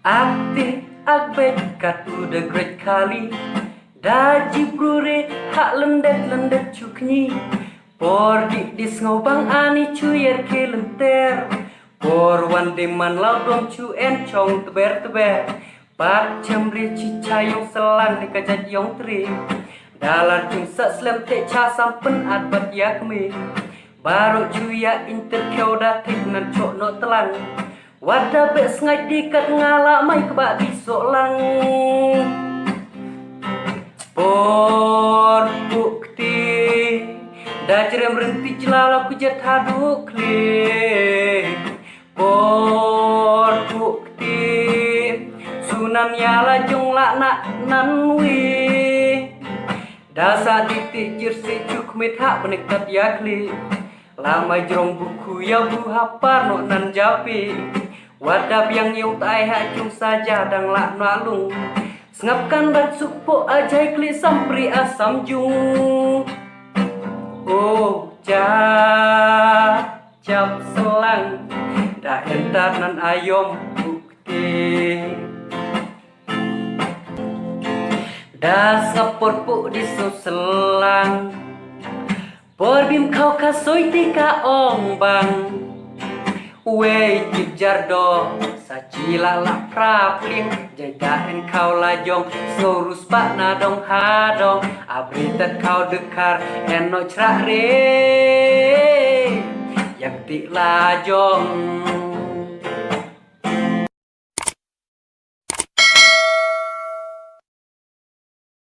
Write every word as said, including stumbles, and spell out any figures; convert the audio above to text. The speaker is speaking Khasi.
Ak ti ak bej kat u da grech kali. Da ji brure ha lendet lendet chukni. Por di di sngew bang ani chu yer ke lenter. Por wan di man lau dom chu en chong tber tber. Pat chem ri chi cha yong selang di ka jat yong tri. Dalar chung sa slem te cha sampen at bat yak mi. Baru chu ya inter kyo da tik nan chok no telang. Wat da beh sngaid di kat nga la mai kba di sok lang. Por puk ti da jrem rem ti jla la ku jet hadu kli. Por puk ti sunan ya la jong la na nan wi. Da sa di ti jir si chuk mit ha benek tat ya kli. La mai jrong buku ya bu hapar no nan japi. Wat da biang yong tai ha chung sa ja dang la na lung. Sngap kan ban suk po ajai kli sampri asam jung. Oh ja chap selang. Da entar nan ayom bukti. Da sngap por pu di so selang. Por bim khau ka soi ti ka ong bang. Wei tip jar do sa chi la la pra pling. Jai da en khau la jong so rus pa na dong ha dong. Abri tat khau dekar en no chra re. Yak ti la jong.